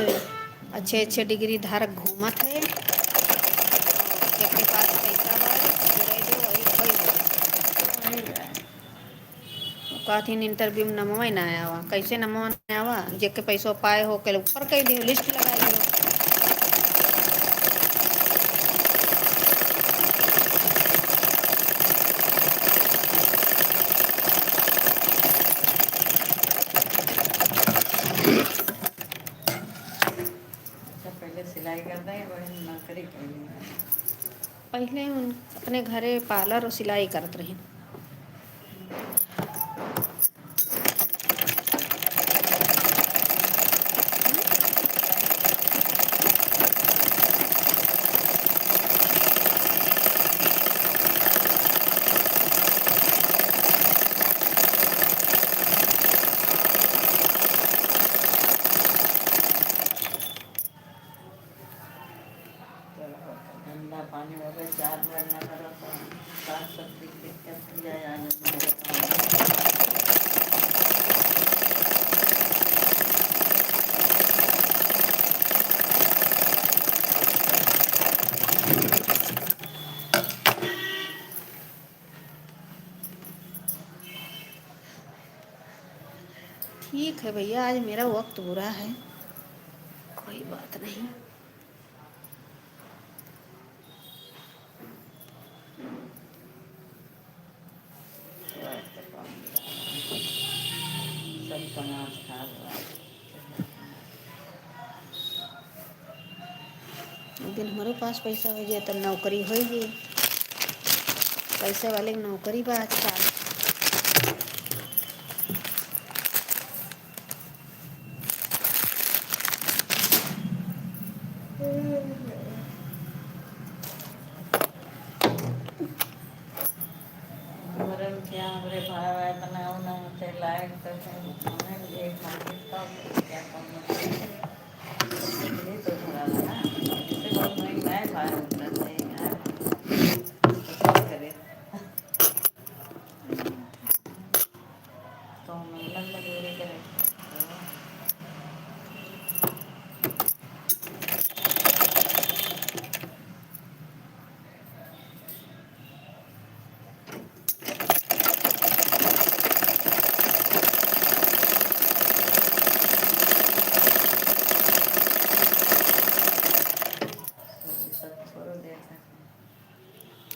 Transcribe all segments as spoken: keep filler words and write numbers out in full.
अच्छे अच्छे डिग्री धारक घूमत है, जेके पास पैसा बा, पूरे दो, वही, वही दो। कहथिन interview में नमवा ही ना आवा। कैसे नमवा ना आवा? जेके पैसो पाए हो, के ऊपर कह दियो, list लगाई दियो। अच्छा, पहले सिलाई करता है, बहन नौकरी कर लिया। पहले उन अपने घरे parlour और सिलाई करत रही। धंधा पानी हो गए, चार महीना करो तो साग सब्जी के क्या किया यार। ठीक है भैया, आज मेरा वक्त बुरा है, कोई बात नहीं। सब समाज खा रहा है। एक दिन हमरो पास पैसा होइ जाए, तब नौकरी होइ जाए। पैसे वाले की नौकरी बा आजकल। हमरे में क्या, हमरे भाई वाई इतना वो ना होते, लायक तो है, हमें भी एक मांगे तब क्या कम होते। इतनी तो भरा ना, इसे बहुत महंगा है भाई, उतना सही है। तो क्या करे? तो मेहनत मजदूरी करे।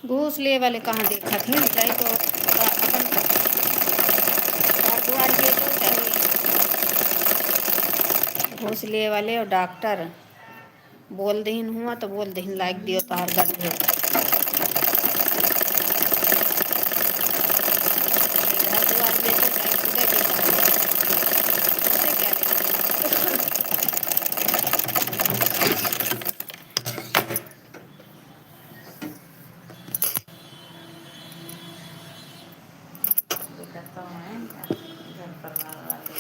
घूस लेवे वाले कहाँ देखत हैं? जाई तो अपन घर दुआर बेचो चाहे। घूस लेवे वाले और डॉक्टर बोल दहिन हुआ तो बोल दहिन, लाइक दियो तोहार गंध है। घर दुआर बेचो चाहे खुदे बेचो, उसे क्या लेना? दिक्कत तो है, घर परिवार वाले।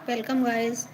Welcome, guys.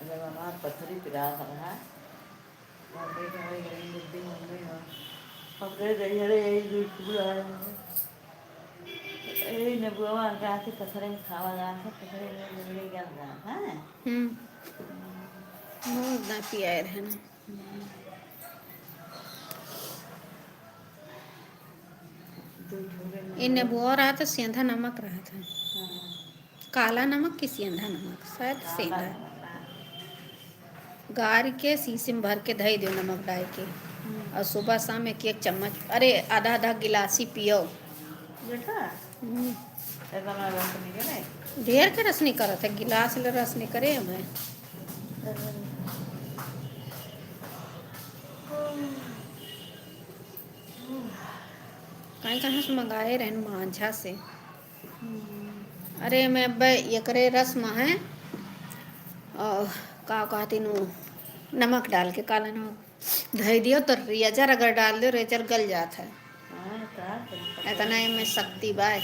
अरे बाबा, पथरी पिरात रहा। मम्मी के हमारी गरीब बुद्धि मम्मी हो। हम कहे, "नहीं, अरे, यही दूध पूरा है।" यही नेबुआ का के पथरे में खावा जात है, पथरे में बिगड़ी गल जात है। हम्म। बहुत ना पियाए रहे ना। हम्म। दूध हो गए। ये नेबुआ रहा तो सेंधा नमक रहा था। हाँ। काला नमक कि सेंधा नमक, शायद काला सेंधा। नमक, हाँ। गार के शीशे में भर के धई दियो नमक डाल के। हम्म। और सुबह शाम एक एक चम्मच, अरे, आधा आधा गिलासी पियो। बेटा, हम्म। इतना रस निकले? ढेर के रस निकलत है, गिलास ले रस निकले हमें। कहीं कहाँ से मंगाए रहन, मांझा से। अरे, मैं अब एकरे रस में है, और का कहती नू, नमक डाल के, काला नमक धई दियो तो रेजर अगर डाल दो, रेजर गल जात है। हाँ, का करी? इतना एमे शक्ति बा।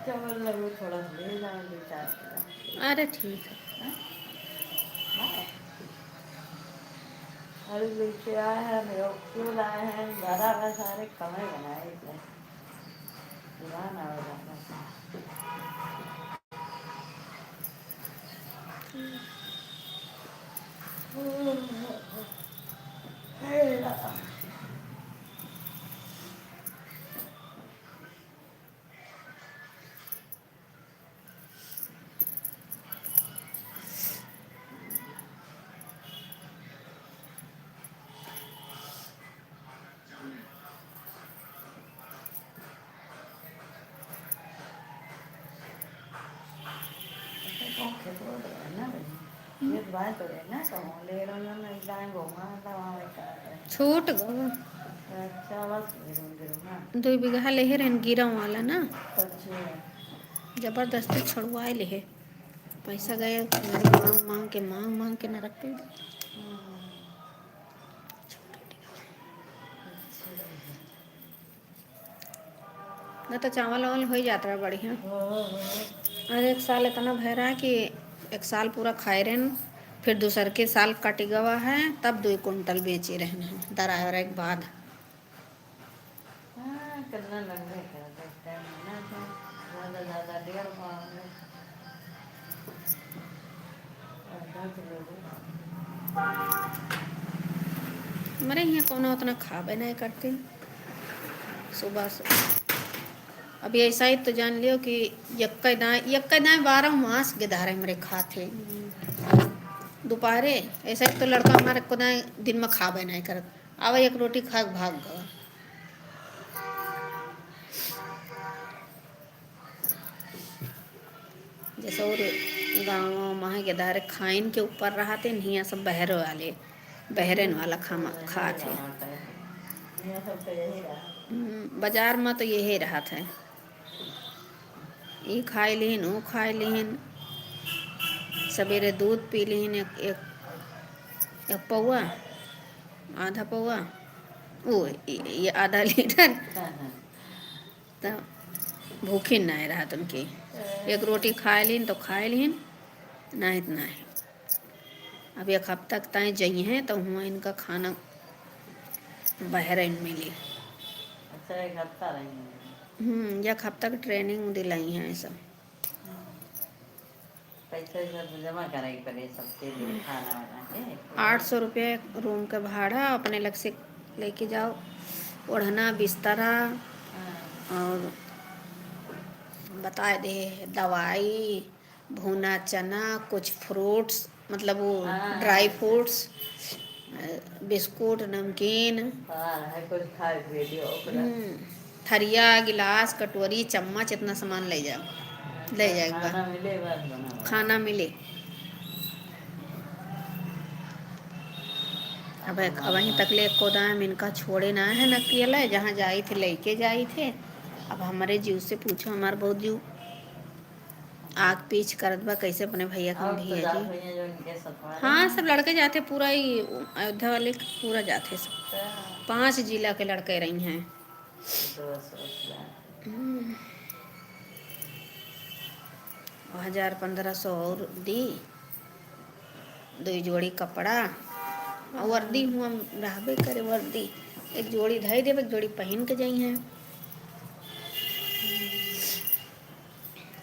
चावल लगो थोड़ा सा ले जाओ, दो चार किलो। अरे ठीक है। हाँ? हाँ। अरे लेके आए हैं, मेरे को क्यों लाए हैं, बड़ा बड़ा सारे कमे बनाए इतने। पुराना हो जाता है। छूट गवा। अच्छा, बस गिरो, गिरो ना। दुई बीघा लेहे रहन गिरव वाला ना। अच्छा। जबरदस्ती छोड़वाए लेहे। पैसा गए, मांग, मांग के, मांग, मांग के ना रख दे। हम्म। अच्छा। ना तो चावल वावल हो ही जात रहा बढ़िया। हाँ, हाँ। अरे, एक साल इतना भय रहा कि एक साल पूरा खाए रहन, फिर दूसर के साल कट गवा है, तब दुई कुंटल बेचे रहन है दरावरे के बाद। हाँ, कितना लगबे करत है, एक टाइम है ना, तो ज्यादा, ज्यादा डेढ़ पाव में। हमरे हियाँ कौनो उतना खाबे नहीं करते सुबह से। अभी ऐसा ही तो जान लियो कि यक्का दाएँ, यक्का दाएँ बारह मास गेदहरे हमरे खात है। दोपहरे ऐसा ही तो लड़का हमारे को दाएँ दिन में खाबे नहीं करत, आवे एक रोटी खा के भाग गवा। जैसे और गाँव में गेदहरे खाइन के ऊपर रहत है, हियाँ सब बहरे वाले, बहरेन वाला खामा खात है। हम्म, बाजार में तो यही रहत है, ई खाए लिहिन, ऊ खाए लिहिन, सबेरे दूध पी लिहिन एक, एक, एक पौआ, आधा पौआ, ओ, ये, ये आधा लीटर। हाँ, हाँ। त भूखिन नाहीं रहत उनकी। एक रोटी खाए लिहिन तो खाए लिहिन, नाहीं त नाहीं। अब एक हफ्ता के ताईं जइहें तो हुआँ इनका खाना बहरे मिली। अच्छा, एक हफ्ता रहेंगे। हम्म, एक हफ्ता के training दिलाई हैं सब। पैसा वैसा तो जमा करे के पड़े सबके लिए, खाना वाना के। आठ सौ रुपया एक room का भाड़ा, अपने लग से लेके जाओ, ओढ़ना, बिस्तरा, हाँ। और बताए दे, दवाई, भुना चना, कुछ fruits, मतलब वो हाँ, dry fruits, अ, बिस्कुट, नमकीन। हाँ, है कुछ खाए के लिए, ओकरा। हम्म, थरिया, गिलास, कटोरी, चम्मच, इतना सामान ले जाओ, ले जाए के बा। खाना मिले, बस बनावा। खाना मिले। अब एक, अब वहीं तक ले एको दाम इनका छोड़े ना है, न अकेले, जहाँ जाई थे, लेके जाई थे। अब हमरे जीव से पूछो, हमार बहुत जीव आग पीछ करत बा, कैसे अपने भैया के हम और तो भेजी। जात भैया जो इनके साथ में हाँ, रहे। सब लड़के जाते, पूरा ही अयोध्या वाले के पूरा जाते सब। अच्छा। पाँच जिला के लड़के रही हैं। दोस्त, दोस्त बा। हम्म। हजार पन्द्रह सौ और दी, दुई जोड़ी कपड़ा, और वर्दी हुआँ रहबे करे, वर्दी एक जोड़ी धई देब, एक जोड़ी पहिन के जइहें।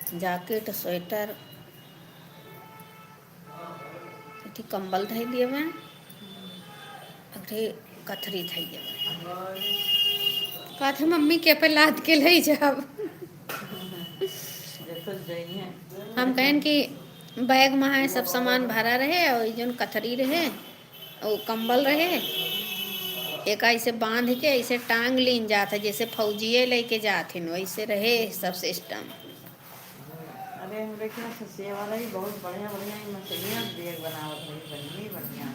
Jacket, sweater, एक ठे कंबल धई दिए बा, एक ठे कथरी धई दिए बा। कहत है, "मम्मी के पे लाद के लई जाब।" देखो जइहें। हम कहेन कि bag में है सब सामान भरा रहे और ई जौन कथरी रहे, वो कंबल रहे, एका ऐसे बांध के ऐसे टांग लीन जात है, जैसे फौजिये लेके जात हिन, वैसे रहे सब system। अरे, हमरे के यहाँ ससिया वाला ही बहुत बढ़िया, बढ़िया ही मछलियाँ bag बनावत रही, बढ़िया ही बढ़िया।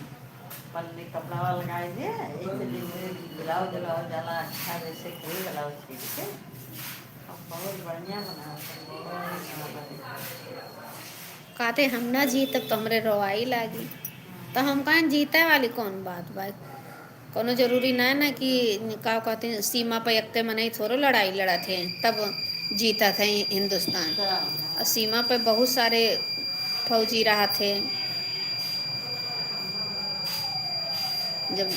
पन्नी कपड़ा वाला लगाए दे, एक दिन में blouse, blouse जाला अच्छा, जैसे कोई blouse सील के। अब बहुत बढ़िया बनावत है, बहुत बढ़िया। कहते, "हम ना जीतब तो हमरे रोवाई लागी।" तो हम कहें, "जीते वाली कौन बात बा?" कौनो जरूरी ना है ना कि का कहते हैं, सीमा पे एकते मनई थोड़ो लड़ाई लड़त है तब जीतत है हिंदुस्तान। हाँ। और सीमा पे बहुत सारे फौजी रहत है, जब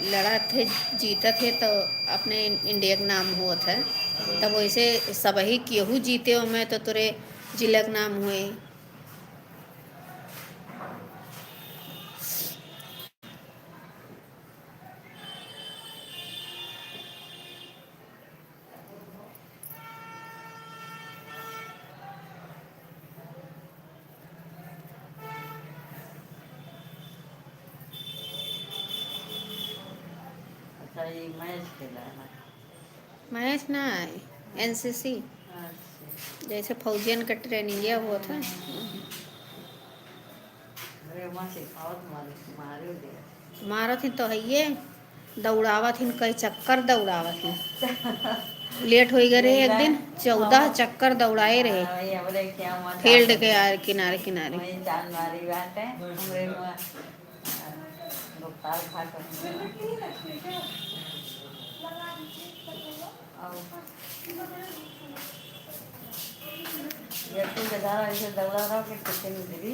लड़त है, जीतत है तो अपने इंडिया के नाम होत है। तब वैसे सबही केहू जीते, ओमे तो तोरे जिला के नाम होए। अच्छा, ये match खेला है। Match ना है, N C C। अच्छा। जैसे फौजियन के training ये होत है। अरे, वहाँ से बहुत मारे, मारे हो गया। मारत ही तो हइये, दौड़ावत हिन, कई चक्कर दौड़ावत हिन। Late होइ गए रहे एक दिन, चौदह हाँ। चक्कर दौड़ाए रहे। हाँ, वही हमरे क्या हुआ, field के यार किनारे किनारे। वही चांदमारी बात है, हमरे हुआ, गोपाल घाट। और ये तो बेचारा ऐसे दौड़ा रहा कि कितनी गिरी।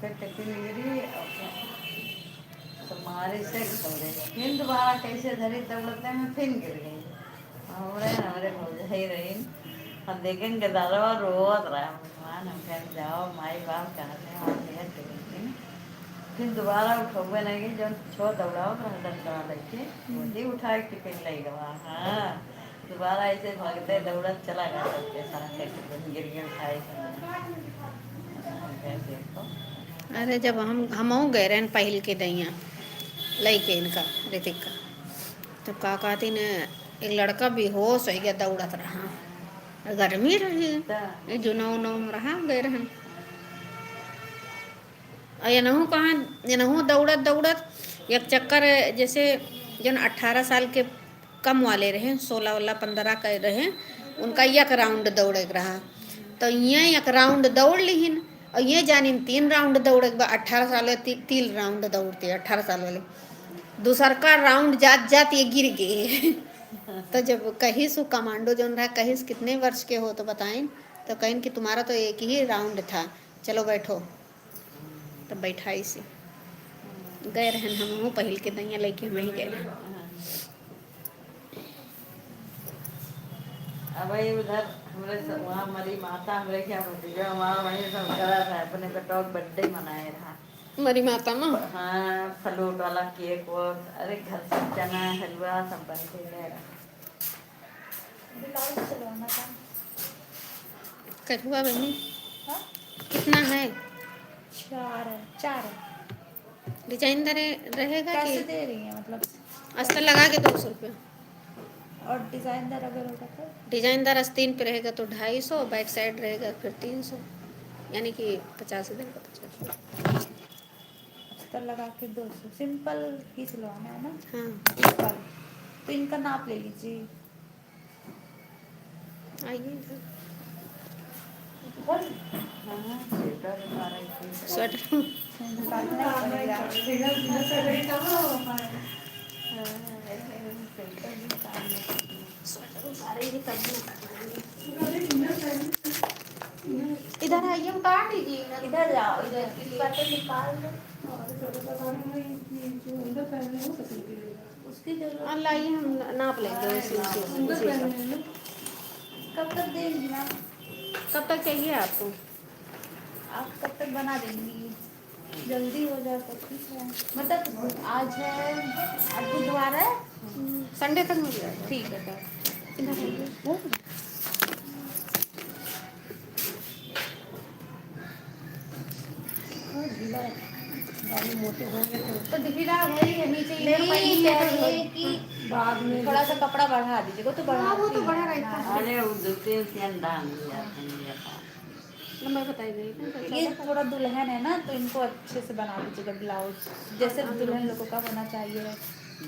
फिर कितनी गिरी, तो मारे से दौड़े। फिर दोबारा कैसे धरी दौड़ते में फिर गिर गई। हमरे, हमरे भौजाई रही। हम देखें गदारवा रोवत रहा। भगवान, हम कहें, "जाओ, माई बाप कहाँ से हम भेज देते।" फिर दोबारा उठौबे नहीं गई, जौन छो दौड़ावत रहा डंडा लेके, वही उठा के टिफिन ले गवा। हाँ, दोबारा ऐसे भागते दौड़त चला गया सबके साथ, टिफिन गिर गया उठाए के। हम कहें, "देखो।" अरे, जब हम, हमहूँ गए रहन पहिल के दइया, लइके इनका, ऋतिक का, तब का कहती न, एक लड़का बेहोश होइ गया, दौड़त रहा, गर्मी रही, त ये जुनौ उनौ में रहा, गए रहन। और एनहू कहाँ, एनहू दौड़त दौड़त एक चक्कर, जैसे जौन अठारह साल के कम वाले रहे, सोलह वाला, पन्द्रह के रहे, उनका एक round दौड़े के रहा। तो ये एक round दौड़ लिहिन और ये जानिन तीन round दौड़े के बाद अठारह साल वाले ती-, तीन round दौड़ते, अठारह साल वाले। दूसर का round जात जात ये गिर गए। तो जब कहिस उ commando जौन रहा, कहिस, "कितने वर्ष के हो?" तो बताइन, तो कहिन कि तुम्हारा तो एक ही round था, चलो बैठो। तब बैठाइस। गए रहन हमहूँ पहिल के दइया लइके हमहीं गए रहन। अब भाई उधर हमरे स-, वहाँ मरी माता हमरे क्या भतीजा हमारा वहीं सब करा था, अपने बेटवा के birthday मनाए रहा। मरी माता में? हाँ, fruit वाला cake और, अरे, घर से चना, हलवा सब बन के ले रहा। Blouse सिलवाना था। कठुआ बहनी? हाँ? कितना है? चार है, चार है। Design दार रहेगा कैसे कि दे रही हैं, मतलब? अस्तर लगा के दो सौ रुपया। और design दार अगर होगा तो? Design दार आस्तीन पे रहेगा तो ढाई सौ, back side रहेगा फिर तीन सौ, यानी कि पचास देगा, पचास। अस्तर लगा के दो सौ। Simple ही सिलवाना है ना? हाँ। Simple। तो इनका नाप ले लीजिए। आइए इधर। हाँ, sweater उतारा है। Sweater। Sweater उतारेंगे तब भी। इधर आइए, उतार दीजिए इधर। इधर जाओ, इधर sweater निकाल लो। उसकी जरूरत हाँ, लाइए, हम न-, नाप लेंगे उसी, उसी, उसी का। कब तक देंगी आप? कब तक चाहिए आपको? आप कब तक बना देंगी? जल्दी हो जाए तो ठीक है। मतलब, आज है, आज बुधवार है। Sunday तक मिल जाएगा। ठीक है, तो इधर आइए। ढीला, बाल मोटे होंगे तो तो ढीला वही है, नीचे इधर नहीं, पहनी है कह तो रही है कि बाद में थोड़ा सा कपड़ा बढ़ा दीजिएगा, तो हाँ, वो तो बढ़ा रहता है। अरे, वो दो तीन सियन डाल दिया था मेरे पास। लंबाई बताई गई ना, तो ये थोड़ा दुल्हन है ना, तो इनको अच्छे से बना दीजिएगा blouse, जैसे हाँ, दुल्हन हाँ। लोगों का होना चाहिए।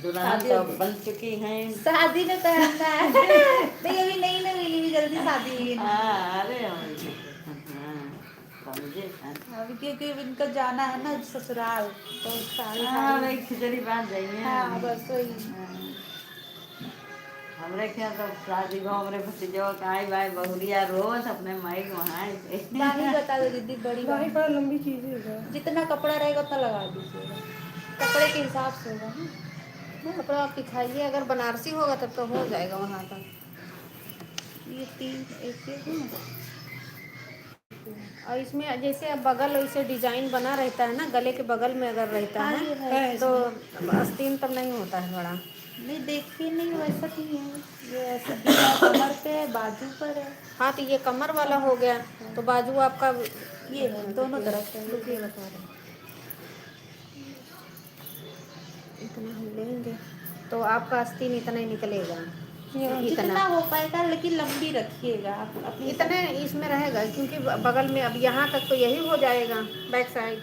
दुल्हन शादी तो होगी। बन चुकी हैं। शादी में पहनना है। नहीं, अभी नई नई मिली हुई, जल्दी शादी हुई ना। हाँ, अरे, हम, हाँ, समझे, हाँ। अभी क्योंकि इनका जाना है ना ससुराल, तो साड़ी, हाँ, साड़ी। वही खिचड़ी बांध जाइए। हाँ, बस वही। हाँ। हमरे क्या तो शादी भा हमरे भतीजवा का आई बाई बहुरिया रोज अपने माई के वहाँ आई। दाढ़ी बता दो दीदी, बड़ी दाढ़ी बात। बड़ा लंबी चीज है। जितना कपड़ा रहेगा उतना लगा दीजिएगा, कपड़े के हिसाब से होगा ना। कपड़ा आप दिखाइए, अगर बनारसी होगा तब तो हो जाएगा वहाँ तक। ये तीन, एक, एक, और इसमें जैसे अब बगल वैसे design बना रहता है ना, गले के बगल में अगर रहता हाँ, है, ये है। तो आस्तीन तब नहीं होता है बड़ा। नहीं, देखिए, नहीं, वैसा नहीं है। ये ऐसे दिया कमर पे है, बाजू पर है। हाँ, तो ये कमर वाला हो गया, तो बाजू आपका ये है, दोनों तरफ है। रुकिए, बता रहे हैं। इतना हम लेंगे तो आपका आस्तीन इतना ही निकलेगा। हाँ, इतना। जितना हो पाएगा, लेकिन लंबी रखिएगा आप अपनी। इतने इसमें रहेगा, क्योंकि ब-, बगल में अब यहाँ तक तो यही हो जाएगा, back side।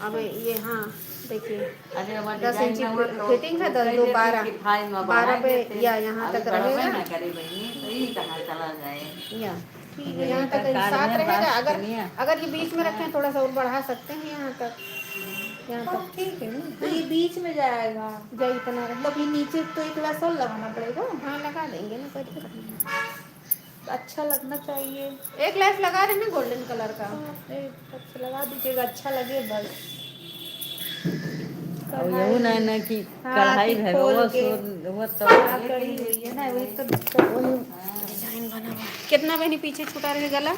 अब ये, हाँ, देखिए, अरे, हमारे दस design इंची में वो तो fitting है, दस दो बारह, बारह पे या यहाँ तक रहेगा। ना करे बहनी, तो ये कहाँ चला जाए? या, ठीक है, यहाँ तक साथ रहेगा। अगर, अगर ये बीच में रखें, थोड़ा सा और बढ़ा सकते हैं यहाँ तक। यहाँ हाँ, तक। ठीक है ना। तो ये बीच में जाएगा। जब इतना रहे। तब ये नीचे तो एक लेस और लगाना पड़ेगा। हाँ, लगा देंगे ना, कोई दिक्कत नहीं है। अच्छा लगना चाहिए। एक लेस लगा देना गोल्डन कलर का। हाँ, एक अच्छा लगा दीजिएगा, अच्छा लगे बस। और यहू ना, ना कि हाँ, कढ़ाई कि भर खोल वो के। सो-, वो तो हाँ, कढ़ी हुई है ना, वही तो दिक्कत है। हाँ। डिजाइन बना हुआ है। कितना बहनी पीछे छूटा रहे गला?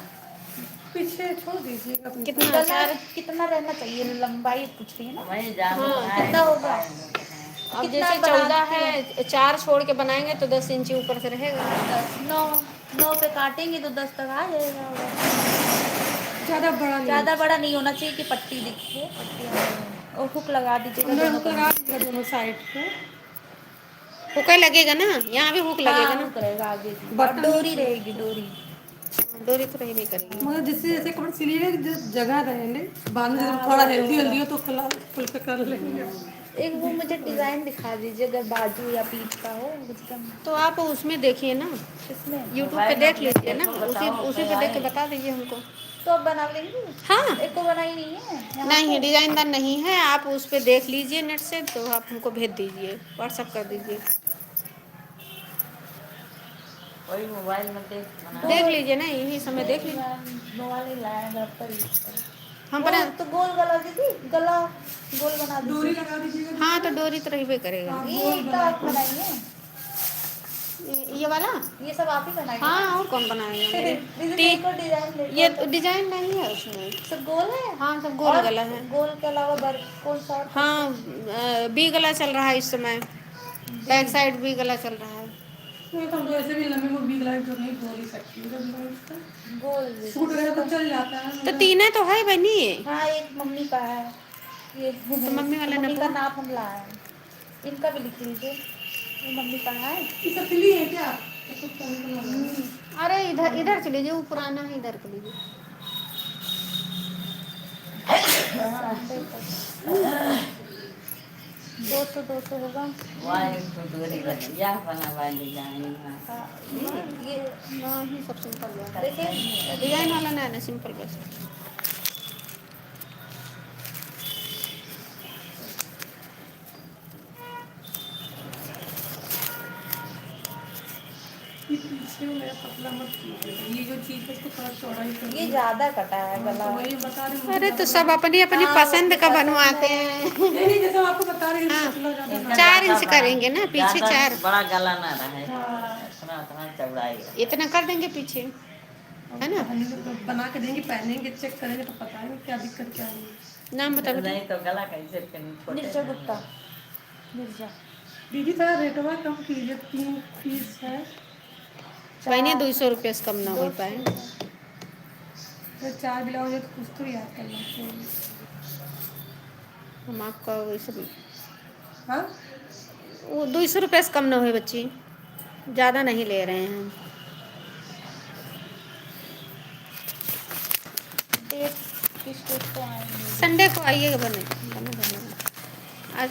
पीछे छोड़ दीजिएगा अपनी कितना? गला चार? कितना रहना चाहिए? लंबाई पूछ रही है ना? वही जान हाँ। है। कितना होगा? अब कितना जैसे बना चौदह के? है, चार छोड़ के बनाएंगे तो दस इंची ऊपर से रहेगा। दस, नौ, नौ पे काटेंगे तो दस तक आ जाएगा। ज़्यादा बड़ा नहीं। ज़्यादा बड़ा नहीं होना चाहिए कि पट्टी दिखे, पट्टी आ जाए। और हुक लगा दीजिएगा अंदर दोनों हुक तरफ। लगा दीजिएगा दोनों साइड पे। हुक लगेगा ना, यहाँ भी हुक लगेगा हाँ, ना। हुक रहेगा आगे भी। बटन और डोरी रहेगी, डोरी। डोरी तो रहबे करेगी। मगर जिससे जैसे कपड़े सिलिए ना, जगह रहे ने, बाद में जब हाँ, थोड़ा वो हेल्दी, हेल्दी हो तो खुला, खुल के कर लेंगे। एक वो मुझे डिजाइन दिखा दीजिए, अगर बाजू या पीठ का हो, एकदम। तो आप उसमें देखिए ना, इसमें? YouTube पे मोबाइल देख में लीजिए ना, देखो, उसी, बताओ, उसी पे देख के बताएं। बता दीजिए हमको। तो आप बना लेंगी? हाँ। एक को बनाई नहीं है यहाँ नहीं, पे? डिजाइनदार नहीं है, आप उस पे देख लीजिए नेट से, तो आप हमको भेज दीजिए, WhatsApp कर दीजिए। वही मोबाइल में देख बना। देख लीजिए ना, यही समय देख लीजिए। मोबाइल ही लाया घर पर ही। हम गोल, बना- तो गोल गला दीदी, गला गोल बना दीजिए। डोरी लगा दीजिएगा। हाँ, तो डोरी तो रहबे करेगा। हाँ, ये गोल का गला। आप बनाइए। ये, ये वाला? ये सब आप ही बनाइए। हाँ, और कौन बनाएगा? मेरे दीदी, ती-, देखो डिजाइन देखो। ये तो डिजाइन नहीं है उसमें। सब गोल है? हाँ, सब गोल और गला है। गोल के अलावा बर-, कौन सा और? हाँ, अ, बी गला चल रहा है इस समय। बैक साइड भी गला चल रहा है। नहीं, तो हम तो ऐसे भी लंबे में भी गला जो नहीं बोल ही सकती हूँ, जब मैं इसका गोल सूट रहे तो चल जाता है, तो मगर तीन है तो है बनी। हाँ, एक मम्मी का है। ये तो मम्मी वाला मम्मी का नंबर। नाप हम लाए हैं। इनका भी लिख लीजिए, ये मम्मी का है। ये पतली है क्या? ये तो कम कम है। हम्म। अरे, इधर, इधर चले जाओ, पुराना है, इधर चले जाओ। दो सौ, दो सौ होगा। वाह, एक ठो डोरी बनी, यह बना वाली जानी है। हाँ, ये, ये ना ही सब सिंपल बा। देखिए। डिजाइन वाला ना, ना, सिंपल बस। ये पीछे में मेरा पतला मत कीजिएगा। ये जो चीज है, इसको थोड़ा चौड़ा ही कर ये दीजिए। ज्यादा कटा है हाँ, गला। तो वही बता रही हूँ, अरे, तो ज्यादा सब अपनी, अपनी हाँ, पसंद का बनवाते हैं। नहीं, नहीं, जैसे हम आपको बता रहे हैं, हाँ। पतला ज्यादा ना। चार इंच करेंगे ना, पीछे ज्यादा चार। बड़ा गला ना रहे। हाँ। इतना, इतना चौड़ाई रहे। इतना कर देंगे पीछे, है ना? हम लोग बना के देंगे, पहनेंगे, चेक करेंगे, तो पता नहीं क्या दिक्कत क्या है। नाम बता बेटा। नहीं तो गला कैसे फिर छोटे निर्जा रहेंगे। गुप्ता। निर्जा। दीदी, थोड़ा रेटवा कम कीजिए, तीन पीस है। बहनी, चार। दो सौ रुपये से कम ना हो पाए। दो सौ। तो चार ब्लाउज है, तो कुछ तो याद करना चाहिए। हम आपका वैसे भी हाँ? वो दो सौ रुपये से कम ना हुए बच्ची, ज़्यादा नहीं ले रहे हैं। डेट किस डेट को आएंगे? संडे को आइएगा, बने, बने, बने। आज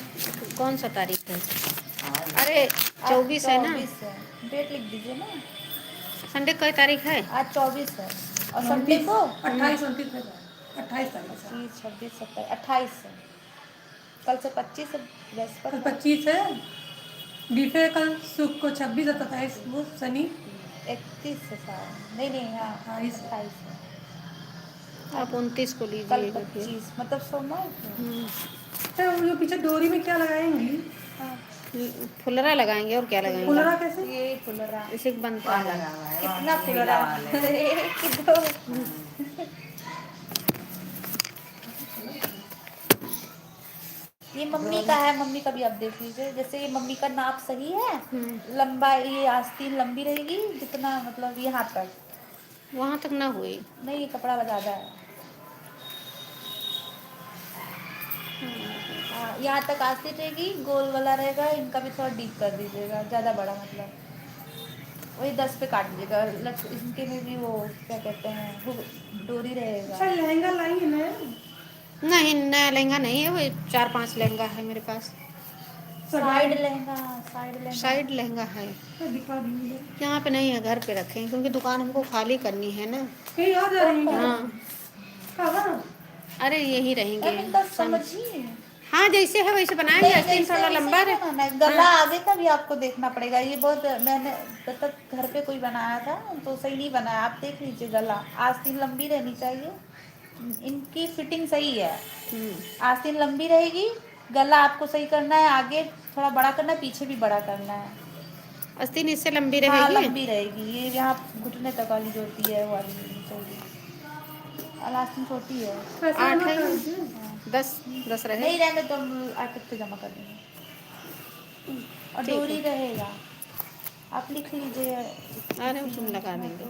कौन सा तारीख है? आज अरे, आज चौबीस है ना? चौबीस है। डेट लिख दीजिए ना। संडे कई तारीख है? आज चौबीस है। और संडे उनतीस, को? अट्ठाईस, उनतीस है। अट्ठाईस तारीख है। पच्चीस, छब्बीस, सत्ताईस, अट्ठाईस है। कल से पच्चीस है, बृहस्पति कल है। पच्चीस है, बीफे कल शुक्र को छब्बीस है, सत्ताईस वो शनि। इकतीस है शायद। नहीं, नहीं, हाँ, अट्ठाईस है। अट्ठाईस है। आप उनतीस को कल लीजिएगा फिर। पच्चीस, मतलब सोमवार को। हम्म। तो वो जो पीछे डोरी में क्या लगाएंगी? हाँ। फुलरा लगाएंगे और क्या लगाएंगे? फुलरा कैसे? ये फुलरा। इसे बनता है। कितना फुलरा? एक, दो। ये मम्मी का है, मम्मी का भी आप देख लीजिए। जैसे ये मम्मी का नाप सही है, हम्म। लंबा, ये आस्तीन लंबी रहेगी, जितना मतलब यहाँ तक। वहाँ तक ना हुई। नहीं, ये कपड़ा ज़्यादा है। हाँ, यहाँ तक आस्तीन रहेगी, गोल वाला रहेगा, इनका भी थोड़ा डीप कर दीजिएगा, ज़्यादा बड़ा मतलब। वही दस पे काट दीजिएगा। लट-, इनके में भी वो क्या कहते हैं, वो डोरी रहेगा। अच्छा, लहंगा लाई है ना? नहीं, नया लहंगा नहीं है, वही चार पांच लहंगा है मेरे पास। साइड लहंगा, साइड लहंगा। साइड लहंगा है। तो दिखा दीजिए। यहाँ पे नहीं है, घर पे रखे हैं, क्योंकि दुकान हमको खाली करनी है ना। कहीं आ जा रही है? हाँ। कहाँ? अरे, यही रहेंगे। अरे, तो सन- समझिए। हाँ, जैसे है वैसे बनाएंगे। नहीं, आस्तीन जैसे थोड़ा वैसे लंबा नहीं रहे। बनाना है। गला हाँ। आगे का भी आपको देखना पड़ेगा। ये बहुत, मैंने, मतलब, घर पे कोई बनाया था तो सही नहीं बनाया। आप देख लीजिए गला, आस्तीन लंबी रहनी चाहिए। इनकी फिटिंग सही है। हम्म। आस्तीन लंबी रहेगी, गला आपको सही करना है, आगे थोड़ा बड़ा करना है, पीछे भी बड़ा करना है। आस्तीन इससे लंबी हाँ, रहेगी? लंबी रहेगी। ये यहाँ घुटने तक वाली जो होती है, वो वाली लेनी चाहिए। और आस्तीन छोटी है। वैसे आठ हम है। कर दीजिए। हाँ। दस, दस रहे। नहीं रहने तो हम आठ तक तो जमा कर देंगे। और ठीक डोरी है। रहेगा, आप लिख लीजिए। अरे, उसमें लगा देंगे।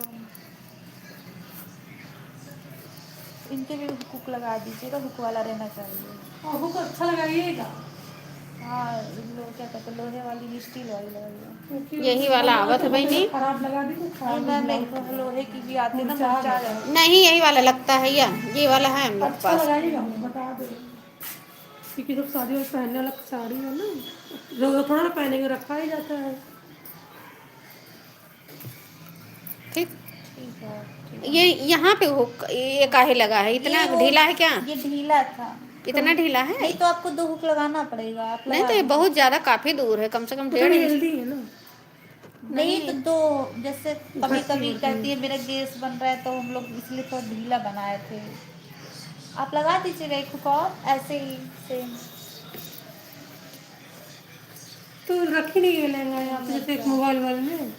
इनके भी हुक लगा दीजिएगा, हुक वाला रहना चाहिए। हाँ, हुक अच्छा लगाइएगा। हाँ, लो, क्या कहते हैं, लोहे वाली, स्टील वाली लगाइए। क्योंकि यही वाला लोहे आवत है तो बहिनी। खराब लगा दी तो खराब नहीं, मैम, नहीं, लोहे की भी आती है ना, मुरझा जाती है। नहीं, यही वाला लगता है या ये वाला है हम लोग के पास। अच्छा लगाइएगा, हम बता दे। क्योंकि जब शादी में पहनने वाला साड़ी है ना, जो थोड़ा ना पहनेंगे, रखा ही जाता है। ठीक। ठीक है, ठीक है। ये यहाँ पे हुक, ये काहे लगा है? इतना ये वो, ढीला है क्या? ये ढीला था। इतना तो ढीला है? नहीं तो आपको दो हुक लगाना पड़ेगा, आप नहीं लगा तो ये दीजिए। बहुत ज्यादा, काफी दूर है, कम से कम तो डेढ़ थोड़ी इंच। हेल्दी है ना। नहीं तो नहीं। दो, जैसे कभी कभी कहती है मेरा गैस बन रहा है तो हम लोग इसलिए थोड़ा ढीला बनाए थे। आप लगा दीजिएगा एक हुक और ऐसे ही सेम। तो रखी नहीं है लहंगा यहाँ पे, जैसे एक मोबाइल वाले में।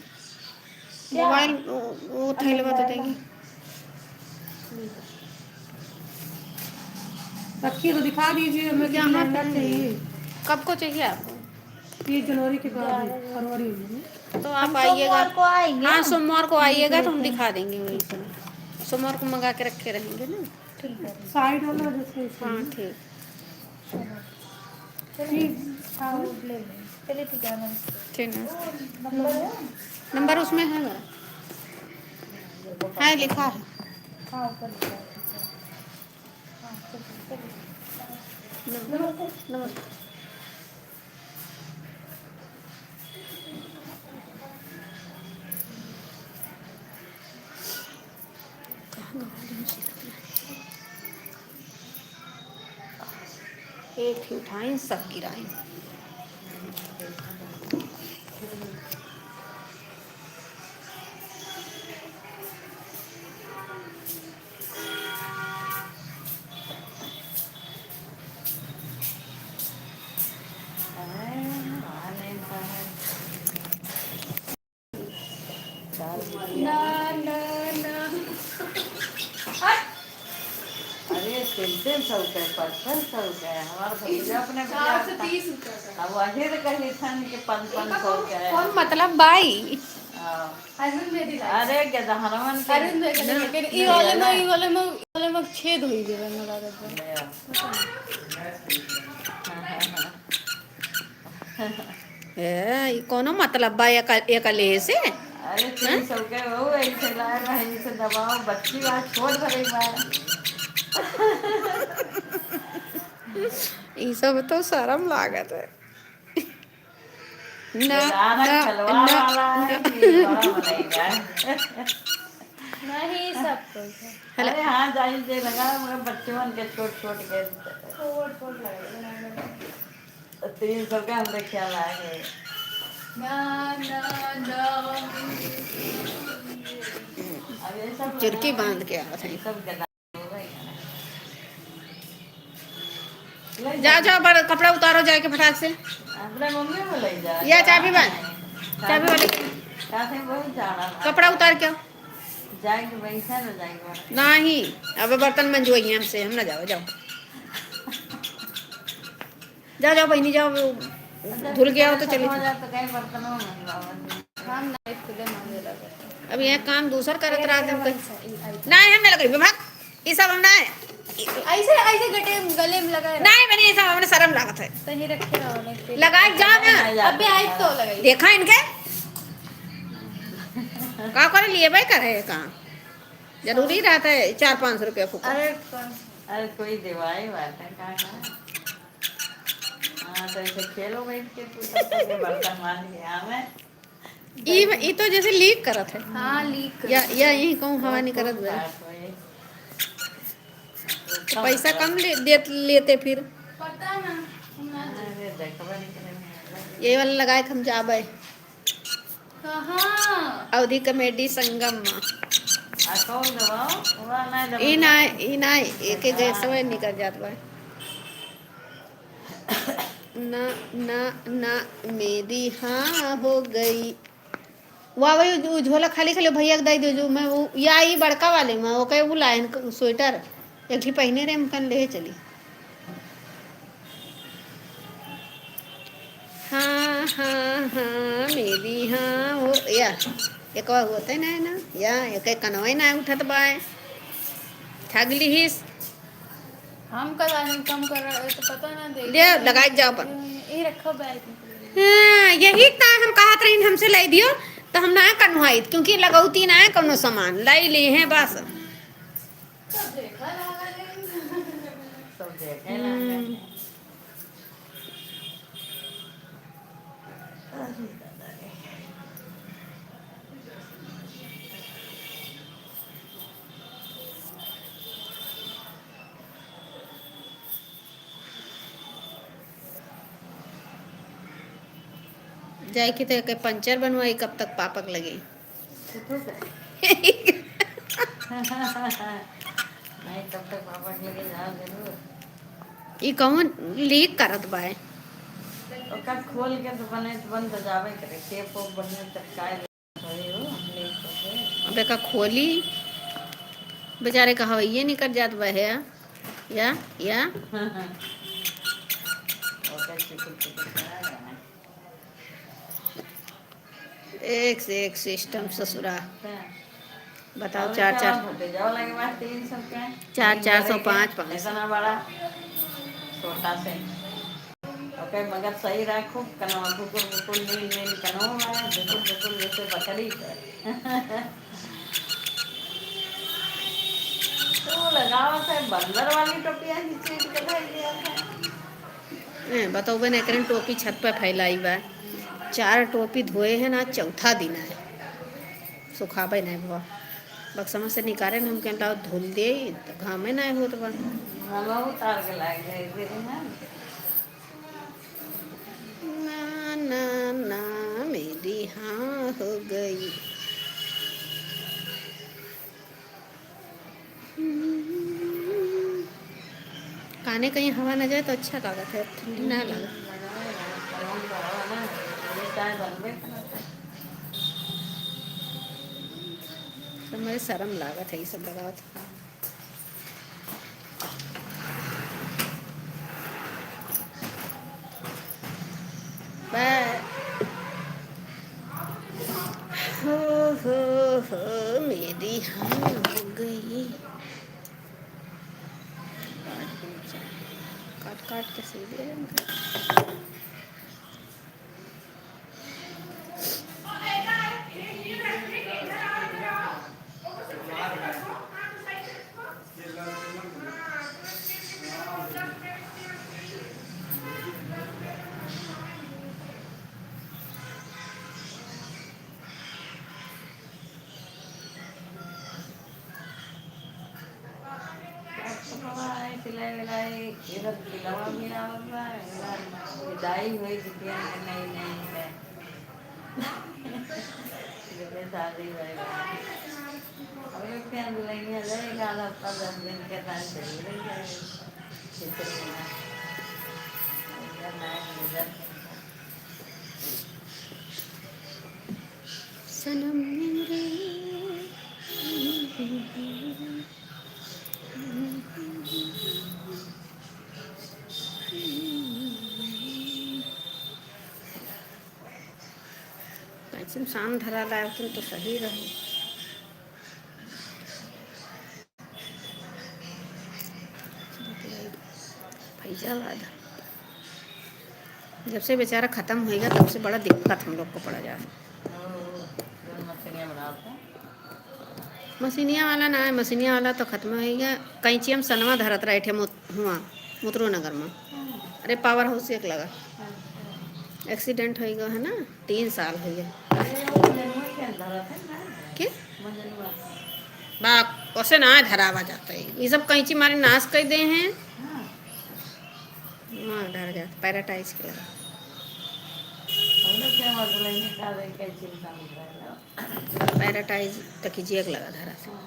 क्या? मोबाइल, वो, वो थैले बता देंगे। रखिए तो दिखा दीजिए, हमें कितना यहाँ पे लहंगा चाहिए। कब को चाहिए आपको? ये जनवरी के बाद में, फरवरी में। तो आप हम आइएगा। सोमवार को आएंगे हाँ, ना। सोमवार को आइएगा तो हम दिखा देंगे वहीं पर। सोमवार को मंगा के रखे रहेंगे ना। ठीक है। साइड वाला जैसे हाँ, ठीक। चलिए, हाँ, वो ले लें। चलिए, ठीक है, मैम। ठीक है। वो नंबर है? नंबर उसमें है ना? है, लिखा है। हाँ, ऊपर लिखा है, ठीक है। हाँ, चलिए, चलिए। नमस्ते। नमस्ते। एक ही उठाइन, सब गिराइन। ना, ना, ना। अरे, तीन तीन सौ रुपये, पाँच पाँच सौ रुपये, हमारा भतीजा अपने चार सौ तीस रुपये का। अब वही तो कही था कि पाँच पाँच सौ रुपये। कौन मतलब बाई? हाँ। अरविंद मेहंदी लाई। अरे, गदहनवन के अरविंद मेहंदी लाई। ई वाले में, ई वाले में, ई वाले में छेद हुई गए, हमरा लागत बा। ले आओ। हाँ, हाँ, हाँ। ए, ई कौनो मतलब बा एक, एक लेहे से? अरे, तीन सौ के हो, ऐसे लाए बा, ऐसे दबाओ, बच्ची बा, छोट भरे बा। ई सब तो शर्म लागत है। ना, ना, खिलवाड़ ना, वाला है ना। कि बड़ा बनाएगा? नहीं, सब कुछ है। हेलो। अरे हाँ, जाहिर जे लगा, मगर बच्चे मन के छोट छोट के। छोट छोट लगे, बनाए लगे। तीन सौ के हमरे ख्याल आए हैं। ना, ना, ना। अब ये सब चुरकी लगा, बांध के आवत है। ये सब गदा होगा ही ना। जाओ, जाओ, बड़-, कपड़ा उतारो जाके फटाक से। अपने मम्मी को ले जा। या चाबी बा? चाबी वाले। चाबी वही जाना ना। कपड़ा उतार के आओ। जाएंगे, वैसे ना जाएंगे। नहीं, अब बर्तन मंजवाइए हमसे, हम ना जाओ, जाओ। जाओ, जाओ बहिनी, जाओ, अच्छा, धुल गया हो तो चलो। हो जाए तो कहीं बर्तनों में मंजवाओ। हम ना खुदे मांजे लगे। अब ये काम दूसर करत रहत हम कहीं। नहीं, हम ना लगे, भाग। ई सब हम ना। ऐसे, ऐसे गटे, गले में लगा रहा। नहीं, मैंने ई सब हमने शर्म लागत है। तो ये रखे रहो, नहीं तो लगाई जा ना। अबे आई तो लगाई। देखा इनके? का करे लिए भाई करे का? जरूरी रहता है चार पाँच सौ रुपया फूका। अरे कौन? अरे कोई देवाई बात है, का, का? हाँ, तो ऐसे खेलो बैठ के, तू सब करके बर्तन मांज के आवे। ई, ई तो जैसे लीक करत है। हाँ, लीक या, करत या है। यही कहूँ हवा नहीं करत बा। तो पैसा कम ले, दे, लेते फिर। अरे, देखबे नहीं करे। ये वाला लगाए के हम जाबे। कहाँ? अवधी कॉमेडी संगम में। आ, कौन दबाओ? वह नहीं दबाओ। ई ना, ई ना, एक एक गैस में निकल जात बा। ना, ना, ना, मेरी हाँ हो गई। वाह, वही उ-, उ झोला खाली खाली भैया के दे दो, जो मैं वो, या ई बड़का वाले में, ओके उ लायन क-, स्वेटर, एक ही पहिने रहे, हम कन ले चली। हाँ, हाँ, हाँ, मेरी हाँ हो, या, एक और होते ना, है ना, या, एक, एक कनवे ना उठत बाय, ठगली हिस। हम का जाने, कम कर रहे, तो पता ना, देख ले, लगाई जाओ अपन। ये रखो बैग में। हाँ, यही त हम कहत रही, हमसे लाई दियो, तो हम ना कन्हवाइत, क्योंकि लगौती ना है कौनो सामान, लाई ली है बस। सब देखा लागल है। सब देखे हम्म। लागल है। अरे दादा रे। जाए के तो एके पंचर बनवाई, कब तक पापक लगे। नहीं, कब तक पापक लगे, जाओ जरूर। ई कौन लीक करत बाय? ओका खोल के तो बने, बन तो जावे करे, टेप ओप बढ़िया चटकाए। अब एका खोली, बेचारे का हवैये निकल जात बा है। या, या। ओकर चुकुर चुकुर करा जाना। एक से एक सिस्टम ससुरा। बताओ, और चार, चार। होते जाओ लगे बात तीन सौ के। चार, तीन चार सौ, पाँच, पाँच सौ। इतना बड़ा, छोटा से। ओके, मगर सही रहा, खूब कनवा, कुकुर, कुकुर, नील, नील कनवा वाला, बिल्कुल, बिल्कुल जैसे बकरी के। तो लगावा था, बंदर वाली टोपिया ही चीज के धर लिया था। ए, बतौबे नहीं करें, टोपी छत पे फैलाई बा। चार टोपी धोए हैं ना, चौथा दिन है, सुखाबे नहीं हुआ। बक्समा से निकाले न, हम कहता धुल दे, तो घामे नहीं होत बा। घामा उतार के लाग जाए, फिर ना। ना, ना, ना, मेरी हाँ हो गई। काने कहीं हवा न जाए तो अच्छा लागत है, ठंडी ना लागत। तो मुझे शर्म लागत है ये सब लगावत। बा-, हो, हो, हो, मेरी हाँ हो गई। काट, काट के सीधे रंग कर। सिलाई विलाई, इधर सिलवा भी आवत बा, इधर विदाई हुई बिटिया के नई नई में। जब शादी भई बा। अब एक दिन दुल्हनिया रहेगा, हफ्ता दस दिन के साथ चली गई है। चित्र में। इधर ना, इधर। सनम मेरे। कइसन शाम धरा लाए होतन तो सही रहे। फैजाबाद। जब से बेचारा खतम होइगा, तब से बड़ा दिक्कत हम लोग को पड़ा जा। मशीनिया वाला ना है, मशीनिया वाला तो खतम होइगा। कैंची हम सनवा धरत रहे थे मुत-, हुआ, मुतरो नगर में। अरे, पावर हाउस एक लगा। एक्सीडेंट होइगा है ना, तीन साल होइगा। के? बा, ओसे ना धरावा जाता है। ये सब कैंची मारे नाश कर दे हैं। दिमाग डर जात, पैराटाइज के लगा। हम लोग क्या मतलब इन्हें का देख के चिंता में रहना। पैराटाइज तक कीजिए लगा धरा से।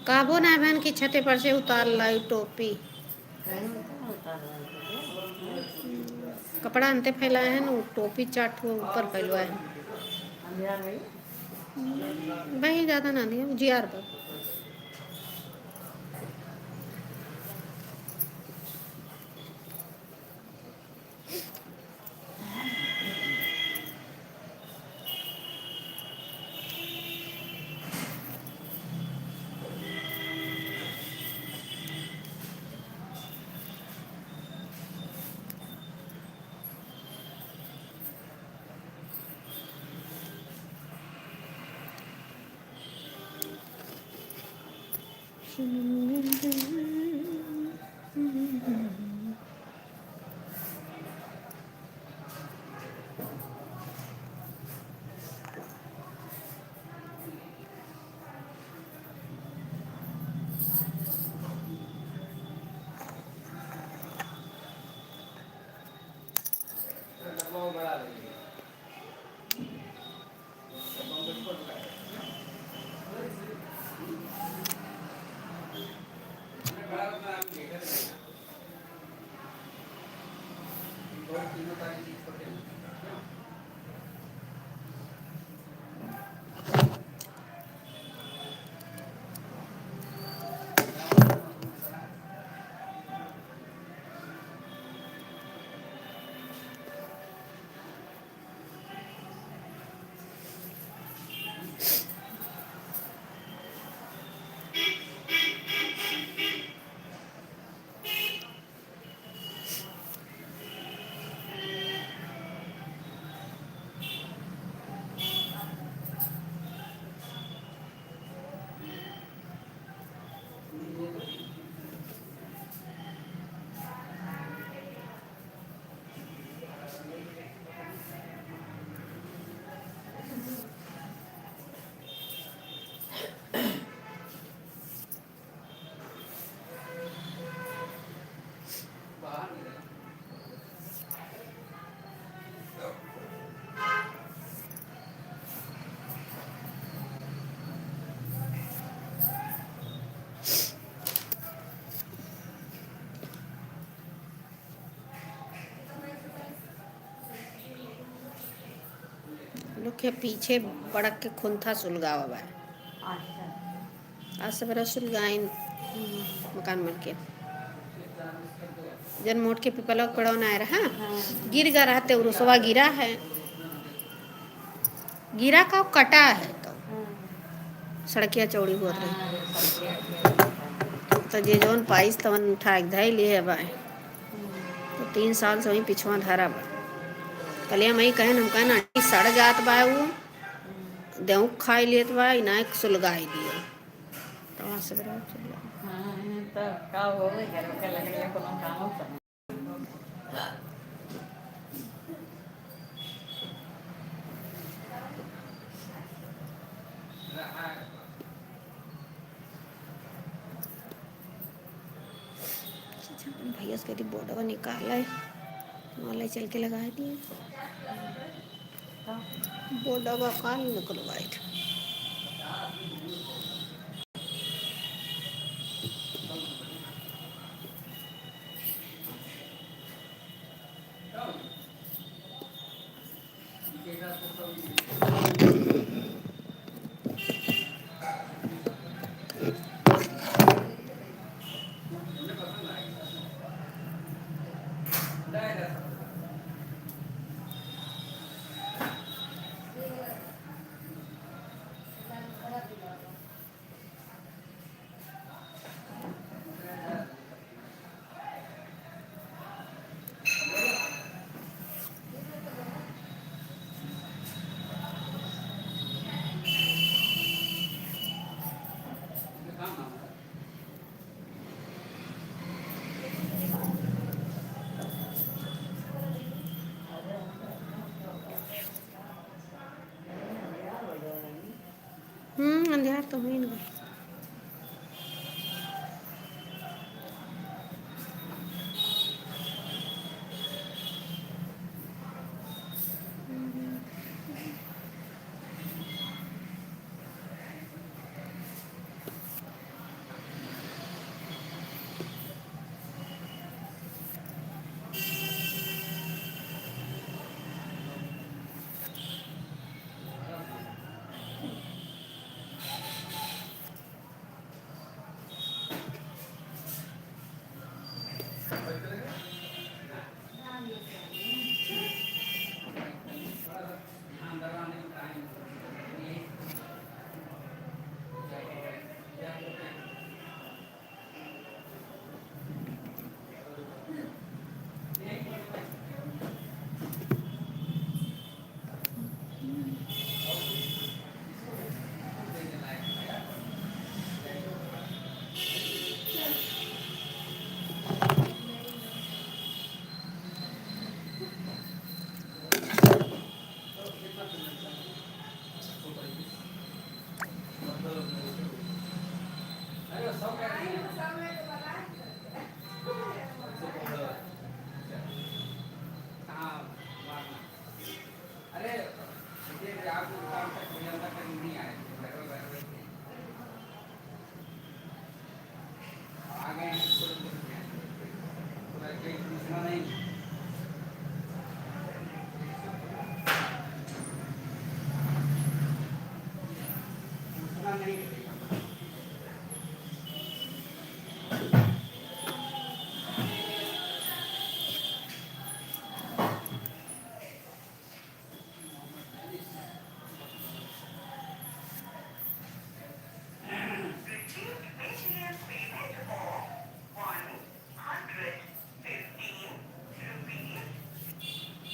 कहबो ना बहन कि छते पर से उतार लाई टोपी। कपड़ा अंते फैलाए हैं ना, टोपी चाट को ऊपर फैलवाए हैं। भाई ज्यादा ना दिया, जियार पर। लोग के पीछे बड़क के खुंथा सुलगावा बा। अच्छा। आज सबेरा सुलगाइन मकान बन के। जन मोट के पिपलवा के पेड़वा ना आए रहा, हाँ। गिर गा रहा, ते उरुसवा गिरा है। गिरा का कटा है तो। हाँ। सड़किया चौड़ी होत रही। हाँ, सड़किया चौड़ी। तो जे जौन पाइस तवन उठा के धई लिए है बाय। हम्म। तो तीन साल से वहीं पिछुआ धरा बा। कलिया मई कहे, हम कहे ना, सड़ जात बा उ, हम्म। देहू खाई लेत बा, इनाय सुलगाई दियो। तो वहाँ से बड़ा चल रहा। हाँ, तो का हो गई, घर के लकड़िया कोनो काम हो सब। अच्छा, अपन भैया से कहती बोर्डवा निकाले, वाला चल के लगा दिए। बोर्डवा का निकलवाई थे। हम्म, अंधियार तो हुई ना।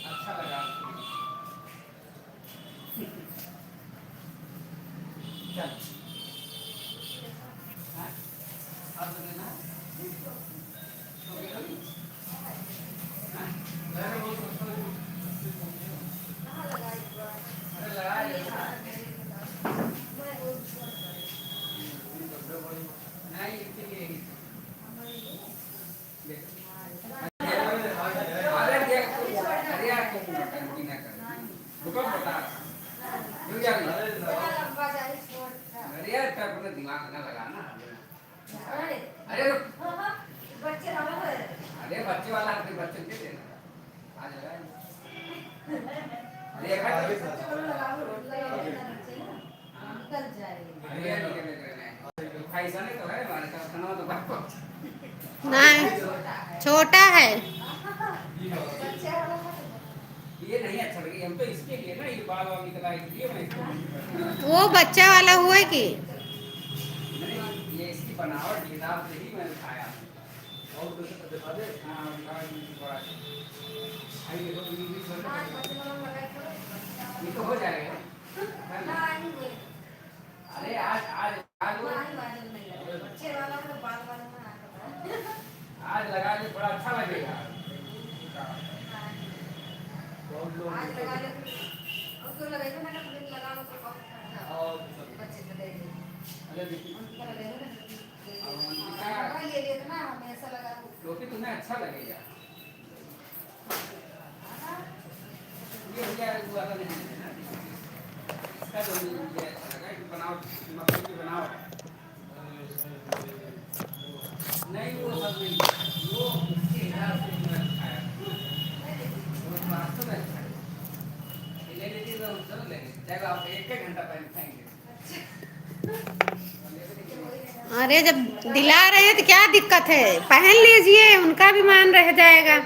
अच्छा लगा। चल। हाँ? अब तो देना। हाँ? अरे वो तो अरे लगा ले। नहीं, इसके लिए ही। अरे यार, तुम बिना कर। रुको, बता। रुक जा। अरे यार, अपना दिमाग ना लगा ना। अरे रुक। अरे बच्चे वाला है। अरे बच्चे वाला, अपने बच्चे के देना। आ जा। अरे एक बार बच्चे वाला लगा लो, लगा लो ना बच्चे ना। निकल जाए। अरे, अरे, अरे, अरे, अरे। भाई, ऐसा नहीं तो है, हमारे साथ खाना तो बात। नहीं, छोटा है। ये नहीं अच्छा लगे, हम तो इसके लिए ना, ये बाल वाल निकला है, इसलिए मैं इसको वो बच्चा वाला हुआ है कि? नहीं, ये इसकी बनावट के हिसाब से ही मैंने खाया। और कुछ तो दिखा दे। हाँ, दिखा दे, दिखा दे। भाई, देखो, ये भी बंद कर दो। ये तो हो जाएगा। अरे आज, आज, आज वो नहीं, आज नहीं लगा। बच्चे वाला तो बाल वाल में आता था। आज लगा ले, बड़ा अच्छा लगेगा। आज लगा ले। और क्यों लगेगा ना, कभी लगा लो तो बहुत अच्छा। और बच्चे को दे दे। अरे देखिए। उनका लगेगा ना, अब उनका लगा ले, देखना, हमेशा लगा लो। क्योंकि तुम्हें अच्छा लगेगा। ये भैया, वो वाला नहीं है ना? नहीं, वो सब नहीं, वो उसके हिसाब से उसमें रखा है। वो वास्तव में अच्छा है। ले लेती तो हम सब ले लेते। चलो, आप एक एक घंटा पहन खाएंगे। अरे, जब दिला रहे हैं तो क्या दिक्कत है, पहन लीजिए, उनका भी मान रह जाएगा।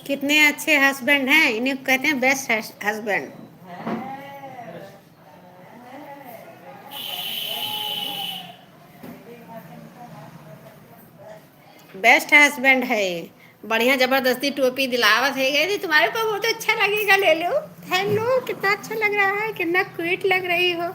कितने अच्छे हस्बैंड हैं, इन्हें कहते हैं बेस्ट हस्बैंड। बेस्ट हस्बैंड है ये। बढ़िया जबरदस्ती टोपी दिलावत है, "ये जी तुम्हारे ऊपर बहुत अच्छा लगेगा, ले लो, पहन लो, कितना अच्छा लग रहा है, कितना क्यूट लग रही हो।"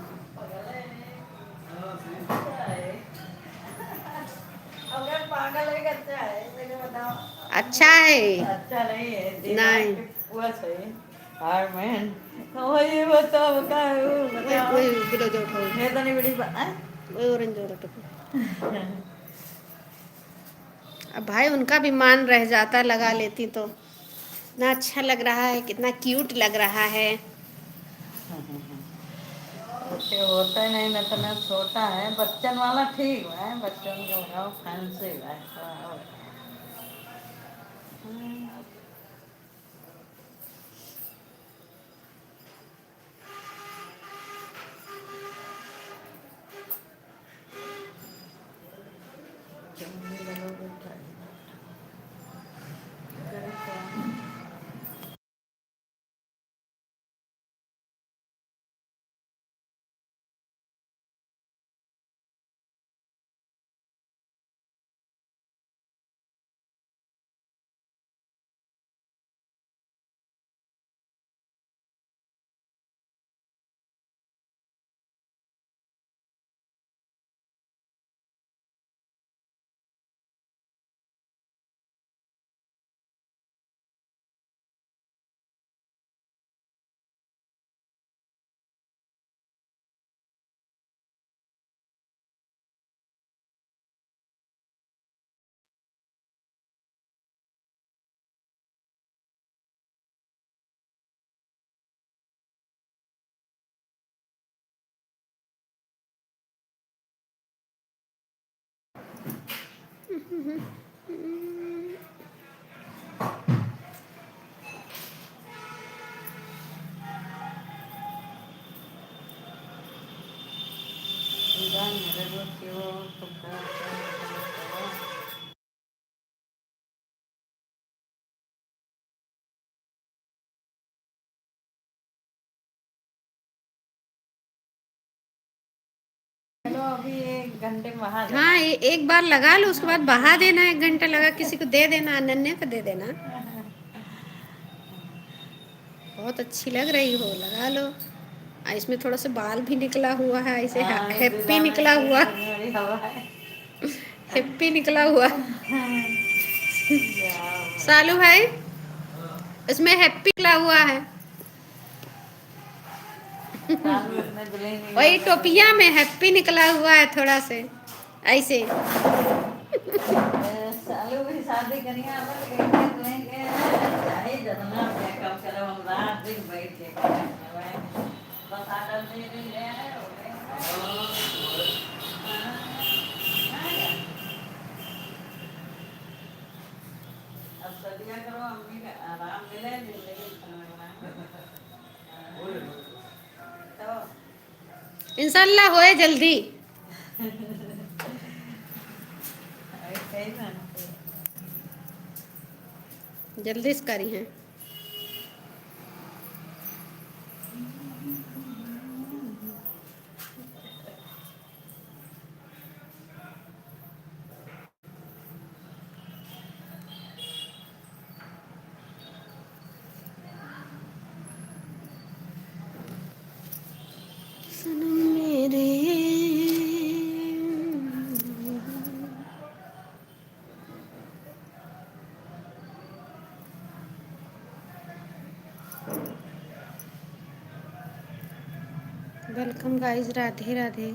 अगर पागल है, अच्छा है, मेरे बताओ। अच्छा है। अच्छा नहीं है, नहीं। दिमाग के पूरा सही। हाय मैन। तो वही बताओ, का है, वो बताओ। वही, वही, बिलो जो उठाओ। ये तो नहीं बड़ी बा-, हैं? वही ऑरेंज और टोपी। अब भाई उनका भी मान रह जाता, लगा लेती तो। कितना अच्छा लग रहा है, कितना क्यूट लग रहा है। ओके, होता ही नहीं, ना तो ना छोटा है, बच्चन वाला ठीक है, बच्चन के लगाओ, फैंसी है, थोड़ा और। हम्म। चलो, अभी एक घंटे में बहा देना। हाँ, ए-, एक बार लगा लो, उसके बाद बहा देना, एक घंटा लगा, किसी को दे देना, अनन्या को दे देना। बहुत अच्छी लग रही हो, लगा लो। आ, इसमें थोड़ा सा बाल भी निकला हुआ है, ऐसे हाँ, हैप्पी निकला हुआ। हैप्पी निकला हुआ। सालू भाई, इसमें हैप्पी निकला हुआ है। वही टोपिया में हैप्पी निकला हुआ है थोड़ा से, ऐसे। ए, सालू भी शादी करिया, अपन के दुल्हन के चाहे जितना मेकअप करे, हम रात दिन बैठ के करब। बस आटा दे दे ले आए, हो गए। हाँ, हाँ, हाँ। अब सदिया करो, अम्मी का आराम मिले, जिंदगी भर में। हाँ। तो इंशाल्लाह होए जल्दी। अरे, सही बात है। जल्दी से करी हैं। सनम मेरे। Welcome guys, राधे राधे।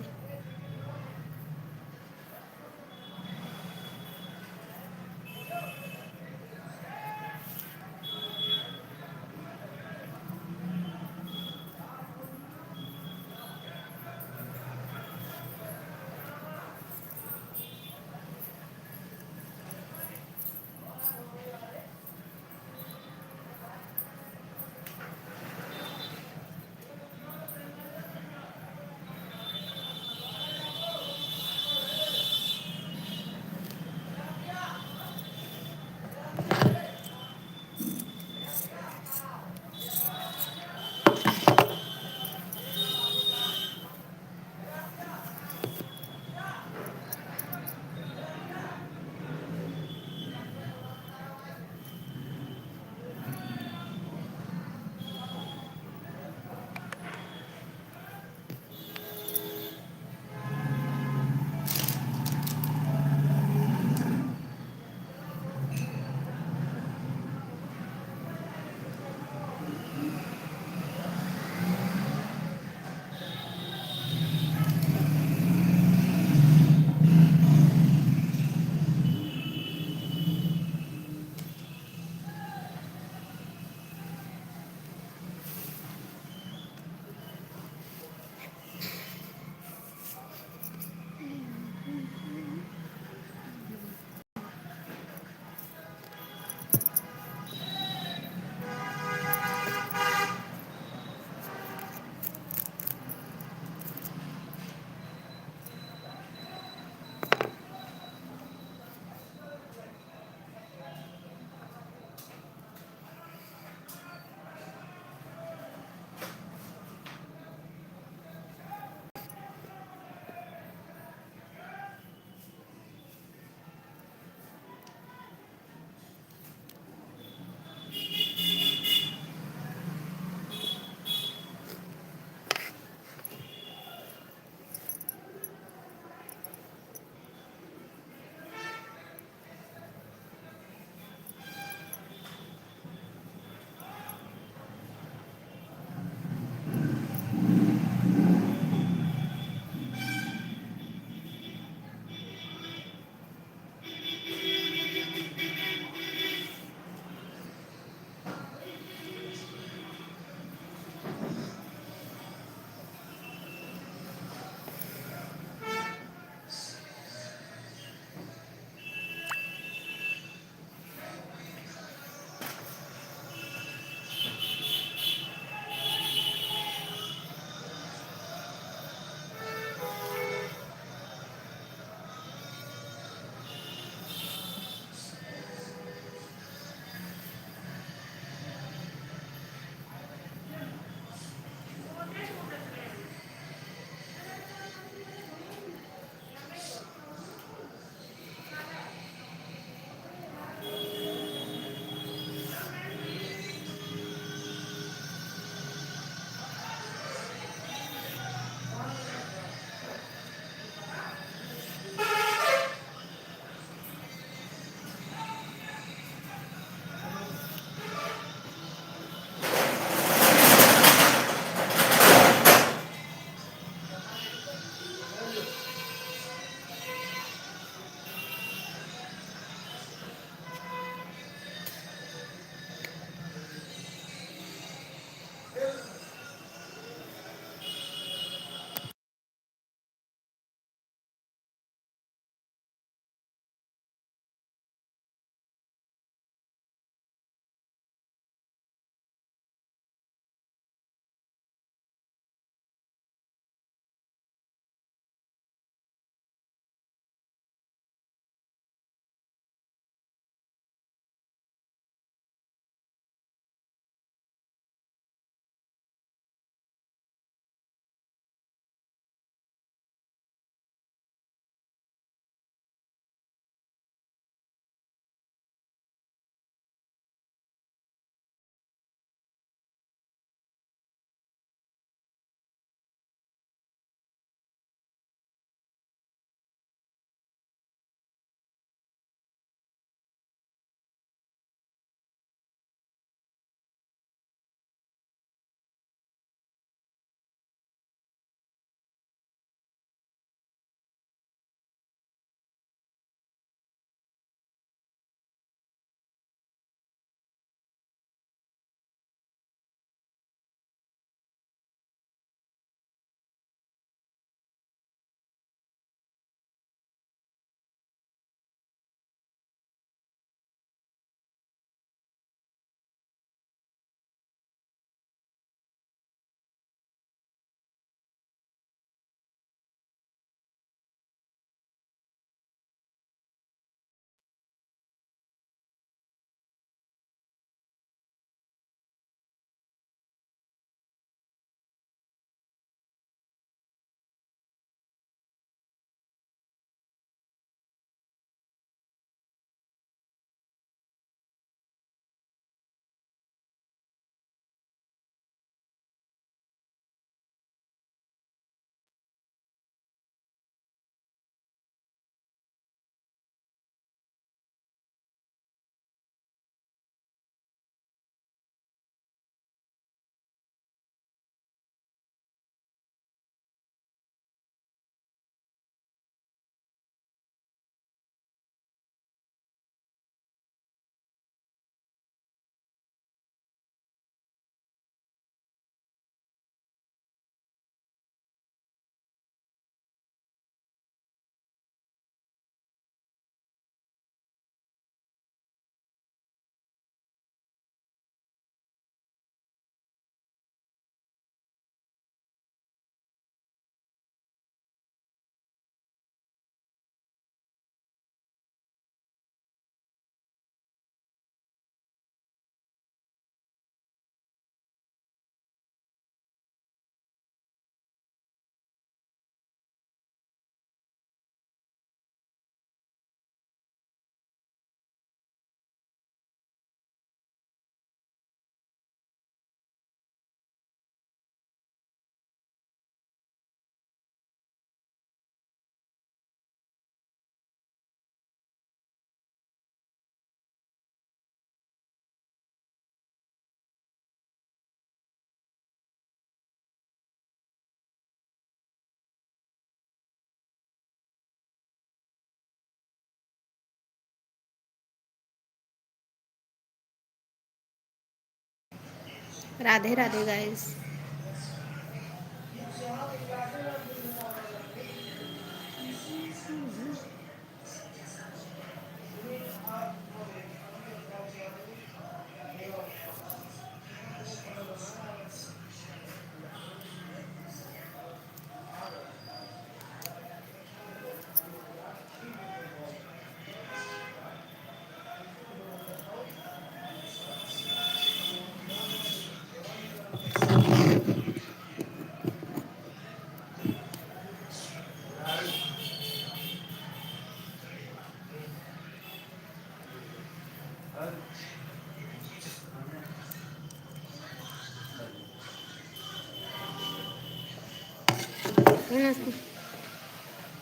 राधे राधे गाइस।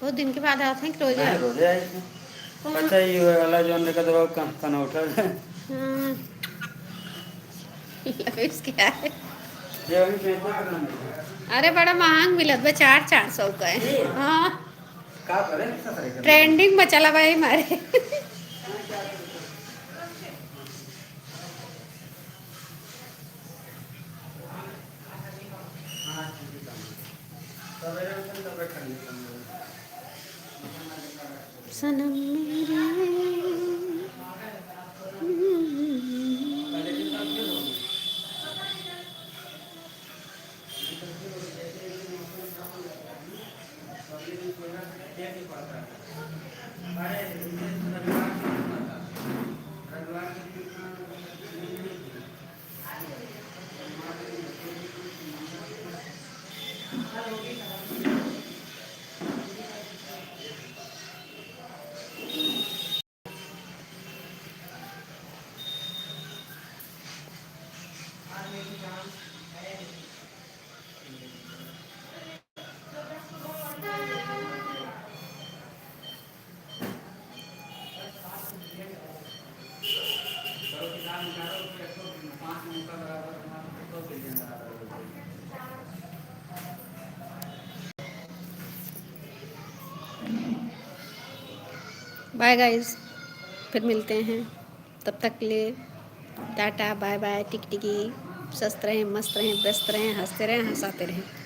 बहुत दिन के बाद आते हैं close। मैं रोजे आई थी। कौन? अच्छा, ये वाला जो अंदर का दबाव कम, कम उठा। हम्म। लविश क्या है? ये अभी पेट में करना नहीं है। अरे, बड़ा महंग मिलत बा, चार, चार सौ का है। ये? हाँ। का करे? कितना तरह का? Trending में चला भाई हमारे। सनम मेरे। Bye guys, फिर मिलते हैं, तब तक के लिए टाटा बाय बाय, टिकटिकी, स्वस्थ रहें, मस्त रहें, व्यस्त रहें, हंसते रहें, हंसाते रहें।